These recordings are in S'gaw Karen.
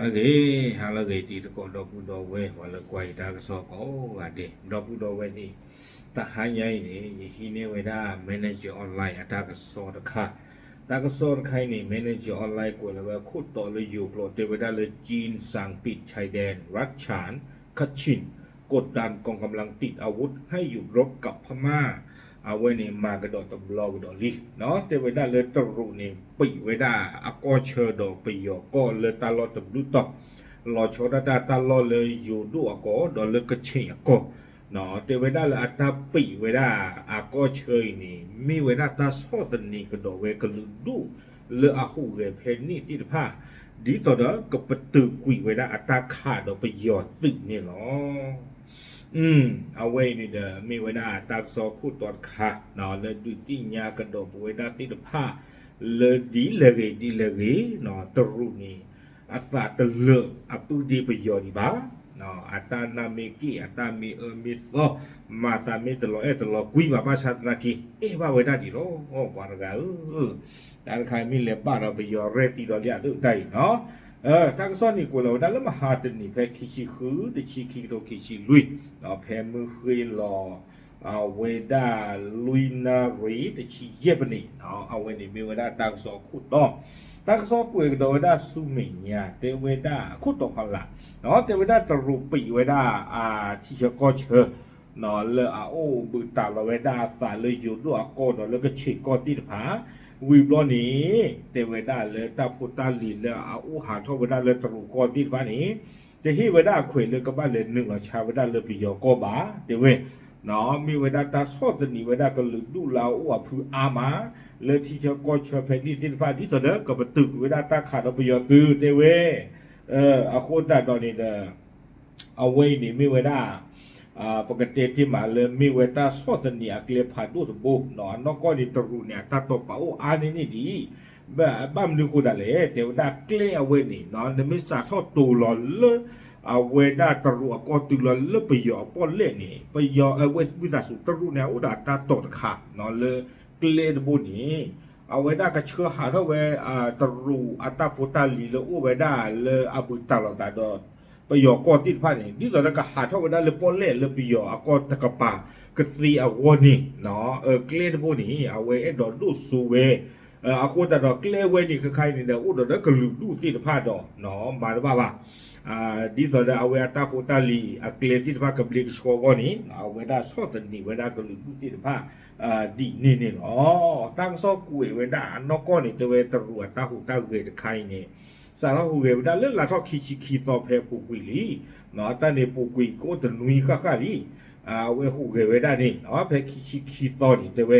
အဂ့ၤ, ဟါလၢအဂ့ၤ တံၤသကိးဒီပုၢ်ဒီဝဲၢ် ပှၤလၢကွၢ်ယတၢ်ကစီၣ်ကိးဂၤဒဲး, ဒီပုၢ်ဒီဝဲၢ်န့ၣ်, တဟါညါအံၤန့ၣ် ယဟံးန့ၢ်ဝဲဒၣ် Manager Online အတၢ်ကစီၣ်တခါ, တၢ်ကစီၣ်တခါအံၤန့ၣ် Manager Online ကွဲးလီၤဝဲခိၣ်တီလၢယိၤကျိာ် တဲဝဲဒၣ်လၢ จีนสั่งปิดชายแดน รัฐฉาน Kachin กดดันกองกำลังติดอาวุธให้หยุดรบกับพม่า အဝဲန့ၣ်မၤကဒီးတဘျီကဒီးလံ, တဲဝဲဒၣ်လၢတရူးန့ၣ် ပံးဝဲဒၣ်အကီၢ်ဆၢဒီးပယီၤကီၢ်လၢတၢ်လီၢ်တဘျုးတီၤ, လီၤဆီဒၣ်တၢ်တၢ်လီၢ်လၢယိၤဒိၣ်အကီၢ် ဒီးလၢကခ့ၣ်အကီၢ်, တဲဝဲဒၣ်လၢအတၢ်ပံးဝဲဒၣ်အကီၢ်ဆၢအံၤန့ၣ် မ့ၢ်ဝဲဒၣ်တၢ်ဆီၣ်သနံးကဒီးဝဲကလုာ်ဒူၣ်လၢအဟူးဂဲၤဖဲန့ၣ်သ့ၣ်တဖၣ်, ဒ်သိးဒီးကပတုာ်ကွံာ်ဝဲဒၣ်အတၢ်ခးဒီးပယီၤသုးန့ၣ်လီၤ. အဝဲအံၤန့ၣ်ဒီး မ့ၢ်ဝဲဒၣ်တၢ်ကစီၣ်ခိၣ်တီတခါ လၢဒုးသ့ၣ်ညါကဒီးပဝဲဒၣ်သ့ၣ်တဖၣ် လၢဒ်လဲၣ်ဂ့ၤဒ်လဲၣ်ဂ့ၤ, တရူးန့ၣ် အသးတလၢာ်အပုၢ်ဒ့ပယီၤဒံးဘၣ်, အတၢ်နာ်မ့ၢ်က့ၣ် အတၢ်မ့ၢ်အၢမ့ၢ်သီ, မၤသးမ့ၢ်တလီၤအဲၣ်တလီၤကွံဘၣ် ဘၣ်ဆၣ်သနာ်က့ အဲၣ်ဘၣ်ဝဲဒၣ်ဒံးလီၤ. ပှၤတဂၤဧၢ, တၢ်တခါမ့ၢ်လဲၤဘၣ်ဒီးပယီၤရဲၣ်သံဒီးလံအဒိၣ်တၢ်အံၤနီၤ တၢ်ကစီၣ်န့ၣ်ကွဲးလီၤဝဲဒၣ်လၢမဟါတနံၤ ဖဲခံဆံဃု တဆံခံကထိခံဆံလွံၢ်, ဖဲမုၢ်ဃ့လီၤ အဝဲဒၣ်လွံၢ်နၣ်ရံၣ် တဆံယဲၢ်ပနံး, အဝဲန့ၣ်မ့ၢ်ဝဲဒၣ်တၢ်ကစီၣ်အခိၣ်တီ, တၢ်ကစီၣ်ကွဲးကဒီးဝဲဒၣ်ဆူမဲာ်ညါ တဲဝဲဒၣ်အခိၣ်တီဖီလာ်, တဲဝဲဒၣ်တရူးပံးဝဲဒၣ်အထံဆၢကီၢ်ဆၢ လၢအအိၣ်ဘှံးတၢ်လီၤဝဲဒၣ်အသးလၢယိၤဒိၣ်အကီၢ်ဒီးလၢကခ့ၣ်ကီၢ်သ့ၣ်တဖၣ်, ဝံၤဘျီန့ၣ် တဲဝဲဒၣ်လၢတၢ်ဖိတၢ်လံၤလၢအအိၣ်ဟးထီၣ်ဝဲဒၣ်လၢတရူးကီၢ်သ့ၣ်တဖၣ်န့ၣ် တဟ့ၣ်ဝဲဒၣ်အခွဲးလၢကဘၣ်လဲၤနုာ်လီၤဆါဝဲဒၣ်လၢပယီၤကီၢ်ဘၣ် တဲဝဲ, မ့ၢ်ဝဲဒၣ်တၢ်ဆီၣ်သနံးဝဲဒၣ်ကလုာ်ဒူၣ်လၢအအိၣ်အဖုအါမး လၢထံဆၢကီၢ်ဆၢဖဲန့ၣ်သ့ၣ်တဖၣ် ဒ်သိးဒီးကပတုာ်ကွံာ်ဝဲဒၣ်တၢ်ခးဒီးပယီၤသုး တဲဝဲ, အဃိသတးဒီးန့ၣ်ဒီး အဝဲအံၤန့ၣ်မ့ၢ်ဝဲဒၣ် ပကတဲတ့ၢ်မးလၢမ့ၢ်ဝဲတၢ်ဆီၣ်သနံးအကျဲဖးဒိၣ်တဘိ, အနီၢ်ကီၢ်န့ၣ် တရူးန့ၣ် အတၢ်တိာ်ပာ်အိၣ်အါန့ၢ်န့ၣ်ဒံး, ဘၣ်မနုၤဃိသတးလဲၣ် တဲဝဲဒၣ်ကျဲအဝဲန့ၣ် နမ့ၢ်စးထီၣ်တိာ်လီၤလၢ အဝဲဒၣ်တရူးအကီၢ်တုၤလီၤလၢပယီၤအပီၣ်လဲၣ်န့ၣ် ပယီၤအဝဲဝံသးစူၤ တရူးန့ၣ် အအိၣ်ဒီးအတၢ်တိာ်တခါ လၢကျဲတဘိန့ၣ် အဝဲဒၣ်ကဆှၢဟးထီၣ်ဝဲ တရူးအတၢ်ဖိတၢ်လံၤလၢအိၣ်ဝဲဒၣ်လၢအဘုးတၢ်လီၤသးဒီး ပယီၤကီၢ်သ့ၣ်တဖၣ်န့ၣ် ဒ်သိးဒီးကဟးထီၣ်ဝဲဒၣ်လၢပီၣ်လဲၣ်လၢပယီၤအကီၢ်တကပၤကသ့အဂီၢ်န့ၣ် ကျဲတဘိန့ၣ် အဝဲအဲၣ်ဒိးဒိၣ်စိဝဲ, အဃိသတးဒီးကျဲဝဲန့ၣ်ခဲခါအံၤန့ၣ်ဒီး အိၣ်ဒီးဒီးကလုာ်ဒူၣ်သ့ၣ်တဖၣ်ဒီး မၤတဘၣ်ဘၣ် ဒ်သိးဒီးအဝဲအတၢ်ဖိတၢ်လံၤအကျဲသ့ၣ်တဖၣ်ကဘျ့ကဆှီအဂီၢ်န့ၣ် အဝဲဒၣ်ဆီၣ်သနံးဝဲဒၣ်ကလုာ်ဒူၣ်သ့ၣ်တဖၣ် ဒ်န့ၣ်န့ၣ်လီၤ. တၢ်ကစီၣ်ကွဲးဝဲဒၣ်အနီၢ်ကီၢ်န့ၣ် တဲဝဲတရူးအတၢ်ဟူးတၢ်ဂဲၤတခါအံၤန့ၣ် စးထီၣ်ဟူးဂဲၤဝဲဒၣ်လၢလါထီၣ်ခံဆံခံသီဖဲပူၤကွံာ်လံ, တၢ်န့ၣ်ပူၤကွံာ်ကအိၣ်တနွံဃၣ်ဃၣ်လံ, အဝဲဟူးဂဲၤဝဲဒၣ်န့ၣ် ဖဲခံဆံခံသီန့ၣ် တဲဝဲ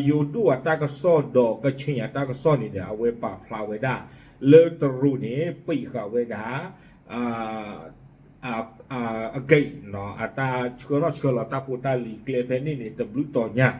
ယိၤဒိၣ်အတၢ်ကစီၣ်ဒီးကခ့ၣ်အတၢ်ကစီၣ်န့ၣ်ဒီး အဝဲပာ်ဖျါဝဲဒၣ် လၢတရူးန့ၣ် ပံးဃာ်ဝဲဒၣ် အကဲး အတၢ်ဆှၢထီၣ်ဆှၢလီၤတၢ်ဖိတၢ်လံၤကျဲဖဲန့ၣ်န့ၣ် တဘျုးတီၤညါ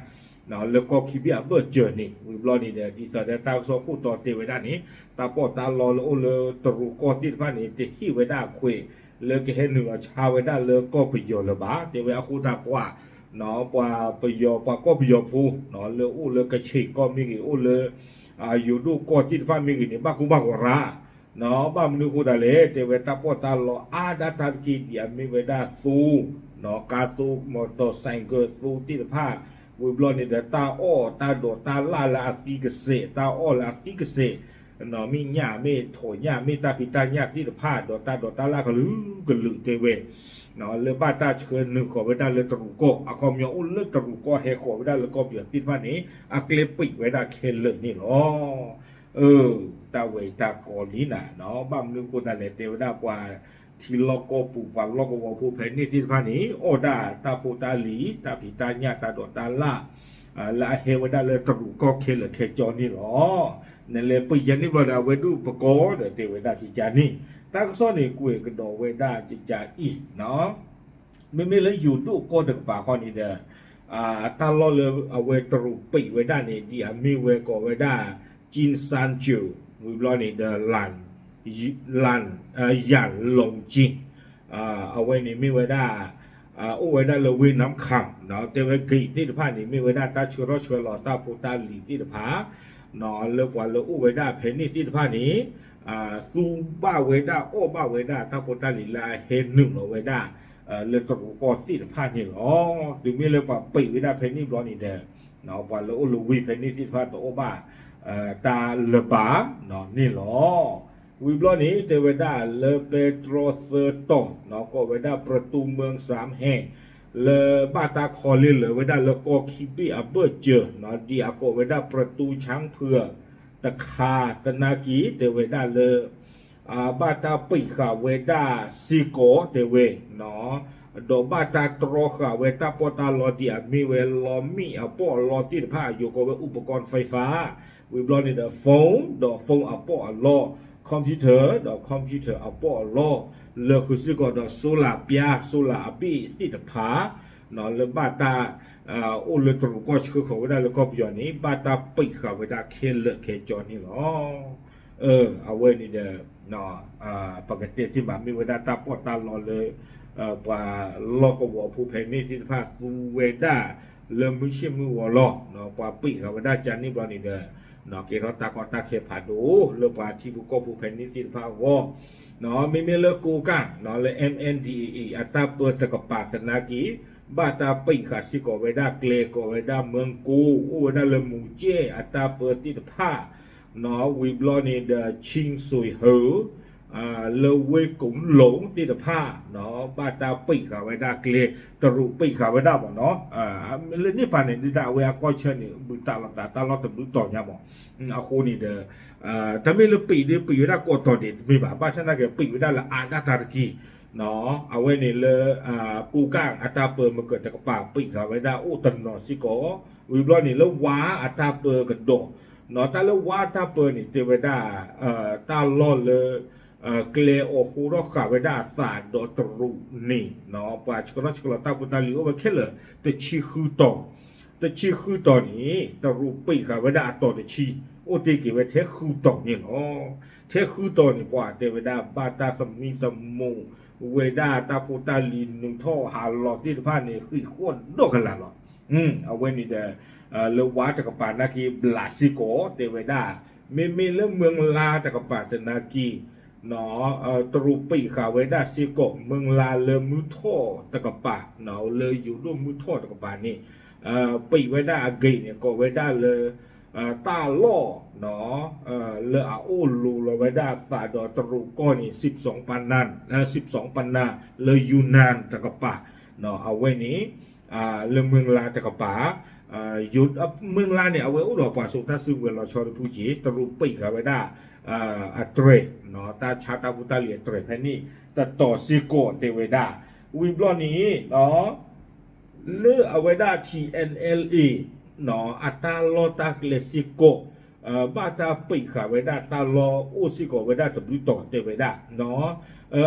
လၢကီၢ်ခံဘ့ၣ်အဘၢၣ်စၢၤန့ၣ် ဝံၤဘျီန့ၣ်ဒီး ဒ်သိးဒီးတၢ်ကစီၣ်ခိၣ်တီတဲဝဲဒၣ်န့ၣ် တၢ်ပီးတၢ်လီလၢအိၣ်လၢတရူးကီၢ်သ့ၣ်တဖၣ်န့ၣ် တဟ့ၣ်ဝဲဒၣ်အခွဲး လၢကဟဲနုာ်လီၤဆါဝဲဒၣ်လၢကီၢ်ပယီၤလၢၤဘၣ်. တဲဝဲအဃိသတးပှၤ ပှၤပယီၤပှၤကီၢ်ပယီၤဖိ လၢအိၣ်လၢကခ့ၣ်ကီၢ်မ့ၢ်ဂ့ၤ အိၣ်လၢ ယိၤဒိၣ်ကီၢ်သ့ၣ်တဖၣ်မ့ၢ်ဂ့ၤန့ၣ် ဘၣ်ကိၢ်ဘၣ်ဂီၤရၣ် ဘၣ်မနုၤဃိသတးလဲၣ် တဲဝဲတၢ်ပီးတၢ်လီအါဒၣ်တၢ်တက့ၢ်ဒံးအမ့ၢ်ဝဲဒၣ်သိ ကါသိ မီၢ်တီၢ်စဲးကၢးသိသ့ၣ်တဖၣ် ဝံၤဘျီန့ၣ်ဒီးတၢ်အီၣ်တၢ်ဒိးတၢ်လၣ်လၢအသံကစဲး တၢ်အီၣ်လၢအသံကစဲး မ့ၢ်ညၣ်မ့ၢ်ထိးညၣ်မ့ၢ်တၢ်ဖံးတၢ်ညၣ်သ့ၣ်တဖၣ် ဒီးတၢ်ဒိးတၢ်လၣ်ကလုာ်ကလုာ်တဲဝဲ လၢဘၣ်တၢ်ဆှၢနုာ်ဃီၤဝဲဒၣ်လၢတရူးကီၢ် အခီပညီအိၣ်လၢတရူးကီၢ်ဟဲဃီၤဝဲဒၣ်လၢကီၢ်ပယီၤသ့ၣ်တဖၣ်န့ၣ် အကျဲပံးဝဲဒၣ်ခဲလၢာ်န့ၣ်လီၤ. တၢ်ဝဲအံၤတၢ်ကီလံနၤ ဘၣ်မနုၤဃိသတးလဲၣ် တဲဝဲဒၣ်ပှၤထံလီၢ်ကီၢ်ပူၤ ပှၤလီၢ်ကဝီၤဖိဖဲန့ၣ်သ့ၣ်တဖၣ်န့ၣ် အီၣ်ဒၣ်တၢ်ဖိတၢ်လံၤ တၢ်ဖံးတၢ်ညၣ်တၢ်ဒိးတၢ်လၣ် လၢအဟဲဝဲဒၣ်လၢတရူးကီၢ်ခဲလၢာ်ခဲဆ့န့ၣ်လီၤ. နလဲၤပံးယၤန့ၣ်ဘျီဒီး အဝဲဒၣ်ပကိးဒီးတဲဝဲဒၣ်ကကန့ၣ် တၢ်ကစီၣ်န့ၣ်ကွဲးကဒီးဝဲဒၣ်ကကအံၤ မ့မ့ၢ်လၢယိၤဒိၣ်ကီၢ်တကပၤဃီန့ၣ်ဒီး တၢ်လီၢ်လၢအဝဲတရူးပံးဝဲဒၣ်န့ၣ် ဒ်အမ့ၢ်ဝဲကိးဝဲဒၣ် ကၠံစၣ်ကၠိၤ ဝံၤဘျီန့ၣ်ဒီး လၣ် လၣ် ယၣ်လူင်ကၠံ အဝဲန့ၣ်မ့ၢ်ဝဲဒၣ် အိၣ်ဝဲဒၣ်လၢဝ့ၢ်နၢမ်ခၣ် တဲဝဲက့ၤသ့ၣ်တဖၣ်န့ၣ် မ့ၢ်ဝဲဒၣ်တၢ်ဆှၢထီၣ်ဆှၢလီၤတၢ်ဖိတၢ်လံၤသ့ၣ်တဖၣ် လၢပှၤလၢအိၣ်ဝဲဒၣ်ဖဲန့ၣ်သ့ၣ်တဖၣ်န့ၣ် သူဘၣ်ဝဲဒၣ်အီၣ်ဘၣ်ဝဲဒၣ်တၢ်ဖိတၢ်လံၤလၢအဟဲနုာ်လီၤဝဲဒၣ် လၢတရူးကီၢ်သ့ၣ်တဖၣ်န့ၣ်လီၤ. တုၤမ့ၢ်လၢပှၤပံးဝဲဒၣ်ဖဲန့ၣ်ဘျီန့ၣ်ဒီး ပှၤလၢအိၣ်လၢဝ့ၢ်ဖဲန့ၣ်သ့ၣ်တဖၣ်တအီၣ်ဘၣ် တၢ်လၢၤဘၣ်န့ၣ်လီၤ. ဝံၤဘျီန့ၣ် တဲဝဲဒၣ်လၢပဲတြီသၢတီၤ ကိးဝဲဒၣ် ပြတူးမင်းစၢမ်ဟဲ လၢဘၣ်တၢ်ခီလ့လၢာ်ဝဲဒၣ်လၢကီၢ်ခံဘ့ၣ်အဘၢၣ်စၢၤ ဒ်အကိးဝဲဒၣ် ပြတူးဆၣ်ဖုၣ် တခါသနာ်က့ တဲဝဲဒၣ်လၢ ဘၣ်တၢ်ပံးဃာ်ဝဲဒၣ်စ့ၢ်ကီးတဲဝဲ ဒီးဘၣ်တၢ်တြီဃာ်ဝဲတၢ်ပီးတၢ်လီဒ်အမ့ၢ်ဝဲလီမ့ၣ်အပီးအလီသ့ၣ်တဖၣ် ယိၤကိးဝဲ อุปกรณ์ไฟฟ้า ဝံၤဘျီန့ၣ်ဒီး phone ဒီး phone အပီးအလီ computer ဒီး computer အပီးအလီ လၢဃုာ်စ့ၢ်ကီးဒီး solar ပျါ solar အဘ့ၣ်သ့ၣ်တဖၣ် လၢဘၣ်တၢ် အိၣ်လၢတရူးကီၢ်ဆှၢဃီၤဝဲဒၣ်လၢကီၢ်ပယီၤန့ၣ် ဘၣ်တၢ်ပံးဃာ်ဝဲဒၣ်ခဲလၢာ်ခဲဆ့န့ၣ်လီၤ. အဝဲန့ၣ်ဒီး ပကတဲတ့ၢ်မး မ့ၢ်ဝဲဒၣ်တၢ်ပီးတၢ်လီလၢ ပှၤလီၢ်ကဝီၤဖိဖဲန့ၣ်သ့ၣ်တဖၣ်သူဝဲဒၣ်လၢမုၢ်ဆ့ၣ်မုၢ်ဂီၤလီၤ. ပှၤပံးဃာ်ဝဲဒၣ်ကန့ၣ်ဘျီန့ၣ်ဒီး ကဲထီၣ်တၢ်ကီတၢ်ခဲဖးဒိၣ်လၢပှၤထံဖိကီၢ်ဖိဖဲန့ၣ်သ့ၣ်တဖၣ်အဂီၢ် မ့မ့ၢ်လၢကိးကၣ် လၢ M N D A A အတၢ်ပၢတကပၤသနာ်က့ ဘၣ်တၢ်ပံးဃာ်စ့ၢ်ကီးဝဲဒၣ်ကျဲ ကိးဝဲဒၣ်မၢကိ အိၣ်ဝဲဒၣ်လၢမူၤကဲၣ်အတၢ်ပၢသ့ၣ်တဖၣ် ဝံၤဘျီန့ၣ်ဒီး ခၠံၣ်စွ့ၤဟၢ လၢဝ့ၢ်ကိာ်လူင်သ့ၣ်တဖၣ် ဘၣ်တၢ်ပံးဃာ်ဝဲဒၣ်ကျဲ တရူးပံးဃာ်ဝဲဒၣ်မ့ၢ်နီၤ လၢန့ၣ်ပၤန့ၣ် ဒ်တၢ်အဝဲအကီၢ်ဆၢန့ၣ် ဘုးတၢ်လီၤသးတၢ်လီၢ်တဘျုးတီၤညါမ့ၢ် အဃိန့ၣ်ဒီး တမ့ၢ်လၢပံးဒ်ပံးဝဲဒၣ်ကိးတီၤဒဲးတမ့ၢ်ဘၣ် ဘၣ်ဆၣ်သနာ်က့ပံးဝဲဒၣ်လၢအါဒၣ်တၢ်တက့ၢ် အဝဲန့ၣ်လၢ ကိးကၣ်အတၢ်ပၢမုၢ်ကၢၢ်တကပၤ ပံးဃာ်ဝဲဒၣ်အိၣ်တနီၤစ့ၢ်ကီး ဝံၤဘျီန့ၣ်လၢဝါအတၢ်ပၢကဒီး တၢ်လၢဝါအတၢ်ပၢန့ၣ် တဲဝဲဒၣ် တၢ်လီၢ်လၢ ကျဲအီၤဟိထီၣ်ဃာ်ဝဲဒၣ်အသးဒီးတရူးန့ၣ် ပှၤဆှၢထီၣ်ဆှၢလီၤတၢ်ဖိတၢ်လံၤအိၣ်ဝဲခဲလၢာ် တဆံဃုတီၤ တဆံဃုတီၤန့ၣ် တရူးပံးဃာ်ဝဲဒၣ်အတီၤတဆံ အိၣ်တ့ၢ်က့ၤဝဲထဲဃုတီၤန့ၣ်လီၤ. ထဲဃုတီၤန့ၣ် ပှၤတဲဝဲဒၣ် ဘၣ်တၢ်သမံသမိးဝဲဒၣ်တၢ်ဖိတၢ်လံၤနုာ်ထီၣ်ဟးလီၤသ့ၣ်တဖၣ်န့ၣ် ဃံးဃီၣ်ဒီးကလးလီၤ. အဝဲန့ၣ်ဒီး လၢဝါတကပၤနာ်က့ဘျးစ့ၢ်ကီး တဲဝဲဒၣ် မ့မ့ၢ်လၢမုၢ်လါတကပၤသနာ်က့ တရူးပံးဃာ်ဝဲဒၣ်စ့ၢ်ကီး မုၢ်လါလၢမုၢ်ထီၣ်တကပၤ လၢယိၤဒိၣ်မုၢ်ထီၣ်တကပၤန့ၣ် ပံးဝဲဒၣ်အဂ့ၢ်န့ၣ် ကိးဝဲဒၣ်လၢ တၢ်လီၢ် လၢအအိၣ်လိၤလီၤဝဲဒၣ်အသးဒီးတရူးကီၢ်န့ၣ် စံးပစီပနၢ် စံးပစီပနၢ် လၢယူနန်တကပၤ အဝဲန့ၣ် လၢမုၢ်လါတကပၤ မုၢ်လါန့ၣ် အဝဲအိၣ်ဒီးပှၤစိာ်တၢ်စုကဝဲၤလီၤဆီတဖုက့ၤ တရူးပံးဃာ်ဝဲဒၣ် အတြဲၤ တၢ်ဆါတၢ်ဖိတၢ်လံၤအတြဲၤဖဲန့ၣ် တတီၤစ့ၢ်ကီးတဲဝဲဒၣ် ဝံၤဘျီန့ၣ် လၢအဝဲဒၣ် ထံၣ်အဲၣ်အဲလ်အ့ အတၢ်လီၢ်တၢ်ကျဲစ့ၢ်ကီး ဘၣ်တၢ်ပံးဃာ်ဝဲဒၣ်တၢ်လီၢ်အိၣ်စ့ၢ်ကီးဝဲဒၣ်တဘျုးတီၤတဲဝဲဒၣ်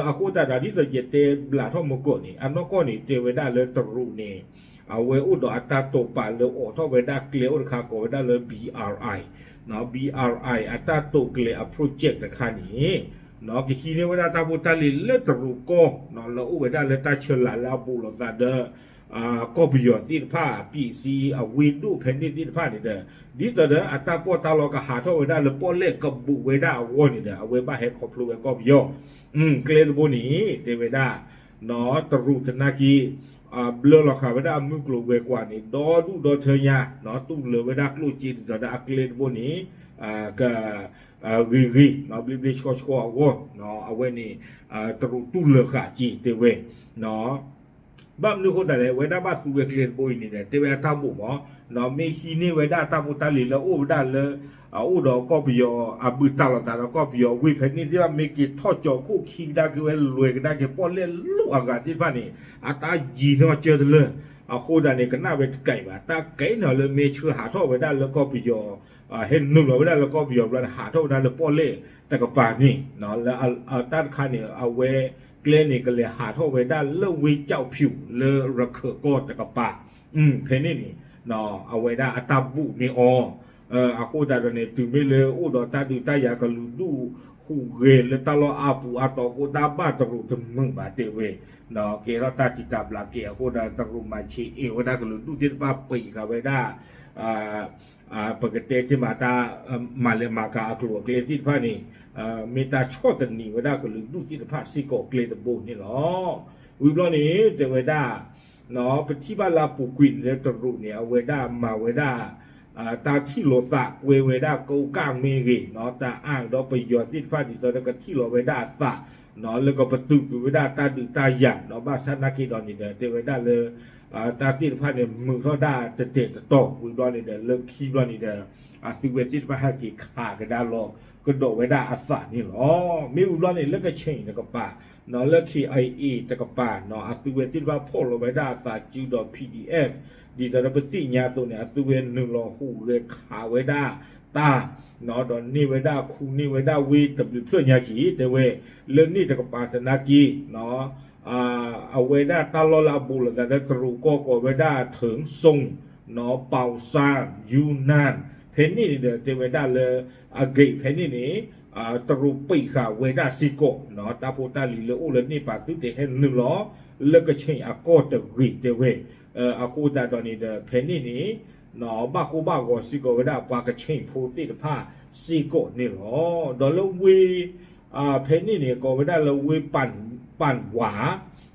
အဃိသတးဒီး ဒ်သိးယတဲဘျးထီၣ်မူကီၢ်န့ၣ် အနီၢ်ကီၢ်န့ၣ် တဲဝဲဒၣ်လၢတရူးန့ၣ် အဝဲအိၣ်ဒီးအတၢ်တိာ်ပာ်လၢအိးထီၣ်ဝဲဒၣ်ကျဲအိၣ်တခါကိးဝဲဒၣ်လၢ ဘံၣ်အၣ်အၣ် ဘံၣ်အၣ်အၣ် အတၢ်တိာ်ကျဲၤအ project တခါန့ၣ် ကဟံးန့ၢ်ဝဲဒၣ်တၢ်ဖိတၢ်လံၤလၢတရူးကီၢ် လၢအိၣ်ဝဲဒၣ်လၢတၢ်ဆၢလာ်လၢအဘူးလိာ်သးဒီး ကီၢ်ပယီၤသ့ၣ်တဖၣ် ပံးစံအဝ့ၢ်ဒိၣ်ဖဲန့ၣ်သ့ၣ်တဖၣ်န့ၣ်ဒီး ဒ်သိးဒီးအတၢ်ပီးတၢ်လီကဟးထီၣ်ဝဲဒၣ်လၢပီၣ်လဲၣ်ကဘူးဝဲဒၣ်အဂီၢ်န့ၣ်ဒီး အဝဲဘၣ်ဟဲခီဖျိဝဲကီၢ်ပယီၤ ကျဲတဘိန့ၣ် တဲဝဲဒၣ် တရူးသနာ်က့ ဘျၢလီၤဃာ်ဝဲဒၣ်အမုၢ်ကျိၤဝဲၤကွာ်န့ၣ် ဒီဒူၣ်ဒီထၢညါ တူၢ်လၢာ်ဝဲဒၣ်ကျိၣ်စ့ဒ်သိးဒီးအကျဲတဘိန့ၣ် က ဂ့ၤဂ့ၤ ဘျ့ဘျ့ဆှီဆှီအဂီၢ် အဝဲန့ၣ် တရူးတူၢ်လၢာ်ဃာ်က့ၤတဲဝဲ ဘၣ်မနုၤအဃိသတးလဲၣ် အဝဲဒၣ်ဘၣ်သူဝဲကျဲတဘိအံၤန့ၣ်ဒီး တဲဝဲအတၢ်ဘိၣ်မး မ့ၢ်ဟံးန့ၢ်ဝဲဒၣ်တၢ်ဖိတၢ်လံၤလၢအိၣ်ဝဲဒၣ်လၢ အအိၣ်ဒီးကီၢ်ပယီၤ အဘူးတၢ်လီၤသးဒီးကီၢ်ပယီၤဝ့ၢ်ဖဲန့ၣ်သ့ၣ်တဖၣ် မ့ၢ်က့ၤထီၣ်ကၠီၤခိၣ်ခံကဒါက့ၤဝဲ လဲၤကဒါက့ၤပီၣ်လဲၣ်လိၣ်အဂၤသ့ၣ်တဖၣ်န့ၣ် အတၢ်ယံၤနီၢ်ကၢတလၢ အဃိသတးန့ၣ် ကနၣ်ဝဲတကဲဘၣ် တၢ်ကဲနီၤလၢမ့ၢ်ဆှၢဟးထီၣ်ဝဲဒၣ်လၢကီၢ်ပယီၤ ဟဲနုာ်လီၤဝဲဒၣ်လၢကီၢ်ပယီၤဘျီန့ၣ် ဟးထီၣ်ဝဲဒၣ်လၢပီၣ်လဲၣ်တကပၤန့ၣ် လၢတၢ်တခါန့ၣ် အဝဲကျဲန့ၣ် ကလဲၤဟးထီၣ်ဝဲဒၣ်လၢဝ့ၢ်ကၠီၣ်ဖၠူၣ်လၢရခၢၣ်ကီၢ်တကပၤ ဖဲန့ၣ်န့ၣ် အဝဲဒၣ်အတၢ်ဘူၣ်န့ၢ်အီၤ အဃိသတးဒီးန့ၣ် တုၤမ့ၢ်လၢအိၣ်ဒီးတၢ်ဒုးတၢ်ယၤကလုာ်ဒူၣ်ဟူးဂဲၤလၢတၢ်လီၢ်အါပူၤအါတီၤအဃိ တၢ်ဘၣ်တရူးတမုာ်ဘၣ်တဲဝဲ ကဲထီၣ်တၢ်တံာ်တာ်ဘျးကဲအဃိဒီး တရူးမၤဆံးအဲၣ်ဝဲဒၣ်ကလုာ်ဒူၣ်သ့ၣ်တဖၣ်ပံးဃာ်ဝဲဒၣ် ပကတဲတ့ၢ်မးတၢ် မၤလဲၤမၤကၤအကျိၤအကျဲသ့ၣ်တဖၣ်န့ၣ် မ့ၢ်တၢ်ဆီၣ်သနံးဝဲဒၣ်ကလုာ်ဒူၣ်သ့ၣ်တဖၣ်စ့ၢ်ကီးကျဲတဘိန့ၣ်လီၤ. ဝံၤဘျီန့ၣ် တဲဝဲဒၣ် ပထံၣ်ဘၣ်လၢအပူၤကွံာ်န့ၣ်လၢတရူးန့ၣ် အဝဲဒၣ်မၤဝဲဒၣ် တၢ်ထံၣ်လိာ်သးကွဲဝဲဒၣ်ကိးကၣ်မ့ၢ်ဂ့ၤ တၢ်အၣ်ဒီးပယီၤသ့ၣ်တဖၣ်ဒ်သိးဒီးကထံၣ်လိာ်ဝဲဒၣ်အသး လၢကပတုာ်ကွံာ်ဝဲဒၣ်တၢ်ဒုးတၢ်ယၤ ဘၣ်ဆၣ်နာ်က့ဒီးန့ၣ်ဒီး တဲဝဲဒၣ်လၢ တၢ်သ့ၣ်တဖၣ်န့ၣ် မုာ်ထီၣ်ဒၣ်တတဲာ်တတီၤ ဝံၤဘျီန့ၣ်ဒီး လၢခံဘျီန့ၣ်ဒီး အသုဝဲသ့ၣ်တဖၣ်ဟဲက့ၤခးကဒါလီၤကဒီးဝဲဒၣ်အသးန့ၣ်လီၤ. မ့ၢ်ဝံၤဘျီန့ၣ် လၢကခ့ၣ်တကပၤ လၢ ခ့ၣ်အံၣ်အ့ၣ် တကပၤ အသုဝဲသ့ၣ်တဖၣ်ဖီၣ်လီၤဝဲဒၣ်အသးစုဒီး PDF ဒ်သိးဒီးပသ့ၣ်ညါအသိးန့ၣ် အသုဝဲနုာ်လီၤဟူးဂဲၤခးဝဲဒၣ်တၢ် ဒီးန့ၢ်ဝဲဒၣ်ခူန့ၢ်ဝဲဒၣ်ဝ့ၢ်တဘျုးဖျၢၣ်ညါက့ၤ တဲဝဲ လၢန့ၣ်တကပၤသနာ်က့ အဝဲဒၣ်တၢ်လီၢ်လၢအဘူးလိာ်သးလၢတရူးကီၢ်ကိးဝဲဒၣ် ထိၣ်စိၣ် ပီစၢ် ယူနၢၣ် ဖဲန့ၣ်န့ၣ်ဒီး တဲဝဲဒၣ်လၢ အဂ့ၢ်ဖဲန့ၣ်န့ၣ် တရူးပံးဃာ်ဝဲဒၣ်စ့ၢ်ကီး တၢ်ဖိတၢ်လံၤလၢအိၣ်လၢန့ၣ်ပာ်သုတဟဲနုာ်လီၤ လၢကခ့ၣ်အကီၢ်တဂ့ၤတဲဝဲ အဃိသတးဒီးန့ၣ်ဒီး ဖဲန့ၣ်န့ၣ် ဘၣ်ကိၢ်ဘၣ်ဂီၤစ့ၢ်ကီးဝဲဒၣ်ပှၤကခ့ၣ်ဖိသ့ၣ်တဖၣ်စ့ၢ်ကီးန့ၣ်လီၤ. ဒီးလၢဝ့ၢ် ဖဲန့ၣ်န့ၣ် ကိးဝဲဒၣ်လၢဝ့ၢ် ပၣ်ဝၤ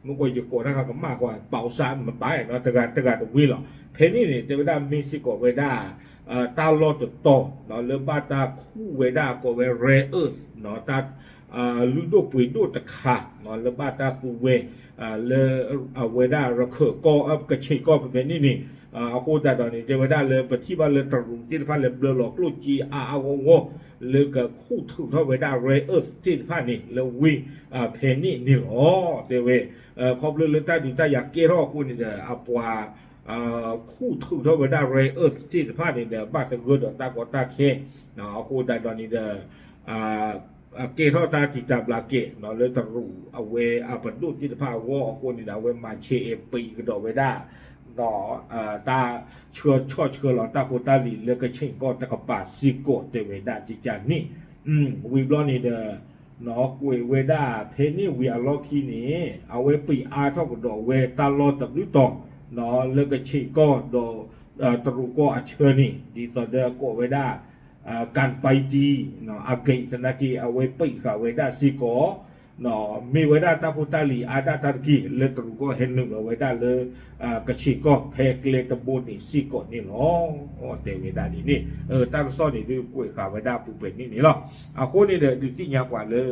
မ့ၢ်ကီးယကိးတၢ်ခါကမၣ်ကွၢ် ပီစၢ်မ့ၢ်ဘၣ်နီၤ တဂၤတဂၤတဝ့ၢ်လီၤ. ဖဲန့ၣ်န့ၣ် တဲဝဲဒၣ်မ့ၢ်စ့ၢ်ကီးဝဲဒၣ် တၢ်လီၢ်တတီၤ လၢဘၣ်တၢ်ခူၣ်ဝဲဒၣ်ကိးဝဲ rare earth တၢ် လုၢ်ဒိၣ်ပှ့ၤဒိၣ်တခါ လၢဘၣ်တၢ်သူဝဲ လၢ အဝဲဒၣ်ရခၢၣ်ကီၢ် ကခ့ၣ်ကီၢ်ဖဲဖဲန့ၣ်န့ၣ် အဃိသတးဒီးန့ၣ် တဲဝဲဒၣ်လၢပထံၣ်ဘၣ်လၢတရူးသ့ၣ်တဖၣ်လၢဘျၢလီၤကျိၣ်စ့အါအါဂီၢ်ဂီၢ် လၢကခူၣ်ထုးထီၣ်ဝဲဒၣ် rare earth သ့ၣ်တဖၣ်န့ၣ် လၢဝ့ၢ် ဖဲန့ၣ်န့ၣ်လီၤ. တဲဝဲ ခီဖျိလၢတၢ်ဒုးတၢ်ယၤကဲထီၣ်အဃိန့ၣ်ဒီး အပှၤ ခူၣ်ထုးထီၣ်ဝဲဒၣ် rare earth သ့ၣ်တဖၣ်န့ၣ်ဒီး ဘၣ်သဂၢၢ်ဒီးတၢ်ကီတၢ်ခဲ အဃိသတးဒီးန့ၣ်ဒီး ကဲထီၣ်တၢ်တံာ်တာ်ဘျးကဲ လၢတရူးအဝဲအပဒိၣ်သ့ၣ်တဖၣ်အဂီၢ်အဃိန့ၣ်ဒီး အဝဲမၤဆဲးအဲးပံးကဒီးဝဲဒၣ် တၢ်ဆှၢဆီၣ်ဆှၢလီၤတၢ်ဖိတၢ်လံၤလၢကခ့ၣ်ကီၢ်တကပၤစ့ၢ်ကီးတဲဝဲဒၣ်ကကန့ၣ် ဝံၤဘျီန့ၣ်ဒီး ကွဲးဝဲဒၣ်ဖဲန့ၣ်ဝံၤအလီၢ်ခံန့ၣ် အဝဲပံးအါထီၣ်ကဒီးဝဲတၢ်လီၢ်တဘျုးတီၤ လၢကခ့ၣ်ကီၢ်ဒီး တရူးကီၢ်အဆၢန့ၣ် ဒ်သိးဒီးကိးဝဲဒၣ် ကၣ်ပံတံ အဂ့ၢ်သနာ်က့ အဝဲပံးဃာ်ဝဲဒၣ်စ့ၢ်ကီး မ့ၢ်ဝဲဒၣ်တၢ်ဖိတၢ်လံၤအါဒၣ်တၢ်တက့ၢ် လၢတရူးကီၢ်ဟဲနုာ်လီၤဝဲဒၣ်လၢ ကခ့ၣ်ကီၢ်ဖဲကျဲတဘိန့ၣ်စ့ၢ်ကီးန့ၣ်လီၤ. တဲဝဲဒၣ်ဒ်န့ၣ် တၢ်ကစီၣ်န့ၣ်ဒုးကွဲးဃာ်ဝဲဒၣ်ပူၤပှဲၤန့ၣ်န့ၣ်လီၤ. အဃိန့ၣ်ဒီး ဒုးသ့ၣ်ညါပှၤလၢ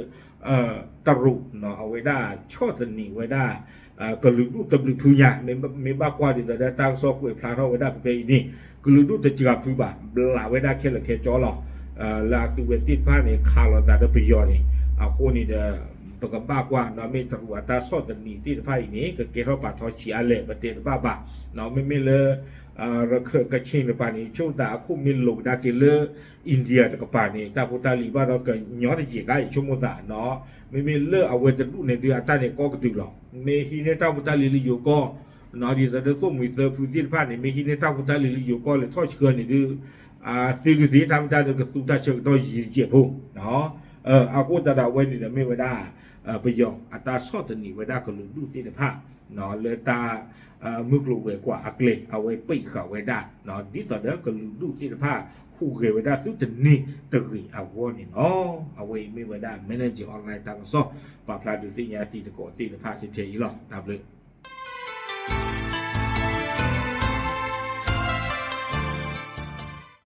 တရူး အဝဲဒၣ်ဆီၣ်သနံးဝဲဒၣ် ကလုာ်ဒူၣ်တဘျုးဖုညါ မ့ၢ်ဘၣ်ကွၢ်ဒ်သိးဒီးတၢ်ကစီၣ်ကွဲးဖျါထီၣ်ဝဲဒၣ်ဖဲဖဲအံၤန့ၣ် ကလုာ်ဒူၣ်တစှၤဖုဘၣ် ဘျးဝဲဒၣ်ခဲလၢာ်ခဲဆ့လီၤ. လၢအသုဝဲသ့ၣ်တဖၣ်န့ၣ် ခးလိာ်သးဒီးပယီၤန့ၣ် အဃိန့ၣ်ဒီး ပကဘၣ်ကွၢ်ဒီးမ့ၢ်တရူးအတၢ်ဆီၣ်သနံးသ့ၣ်တဖၣ်အံၤန့ၣ် ကကဲထီၣ်ပာ်ထီဆံးအါလဲၣ် ပတဲတဘၣ်ဘၣ်. မ့မ့ၢ်လၢ ရခၢၣ်ကခ့ၣ်တကပၤန့ၣ် ဆိသးအခိၣ်မ့ၢ်လိာ်ကဒါက့ၤလၢ India တကပၤန့ၣ် တၢ်ဖိတၢ်လံၤဘၣ်ဒီးကညီတယဲၢ်ကါအံၤဆိကမိၣ်သးနီၤ မ့မ့ၢ်လၢအဝဲတဒူၣ်န့ၣ်ဒုးအတၢ်န့ၣ်ကီကတုာ်လီၤ. မ့ၢ်ဟံးန့ၢ်တၢ်ဖိတၢ်လံၤလၢယိၤကီၢ် ဒ်သိးဒီးသိၣ်မှံၤသၢဖုသ့ၣ်တဖၣ်န့ၣ် မ့ၢ်ဟံးန့ၢ်တၢ်ဖိတၢ်လံၤလၢယိၤကီၢ်လဲၤထီၣ်ဆှၢန့ၣ်ဒုး သ့ဒုးသ့တၢ်မ့ၢ်တၢ်ဒုးကသူတၢ်ဆၢကတီၢ်ယံာ်တစဲးဖိ အဃိသတးဒီးအဝဲန့ၣ်ဒီးမ့ၢ်ဝဲဒၣ် ပယီၤအတၢ်ဆီၣ်သနံးဝဲဒၣ်ကလုာ်ဒူၣ်သ့ၣ်တဖၣ် လၢတၢ် မုၢ်ကျိၤဝဲၤကွာ်အကျဲ အဝဲပံးဃာ်ဝဲဒၣ် ဒ်သိးဒီးကလုာ်ဒူၣ်သ့ၣ်တဖၣ် ဟူးဂဲၤဝဲဒၣ်သုတန့ၢ်တဂ့ၤအဂီၢ်န့ၣ်လီၤ. အဝဲအံၤမ့ၢ်ဝဲဒၣ် Managing Online တၢ်ကစီၣ် ပာ်ဖျါဒုးသ့ၣ်ညါတံၤသကိးသ့ၣ်တဖၣ်ထဲထဲအံၤလီၤ. တၢ်ဘျုး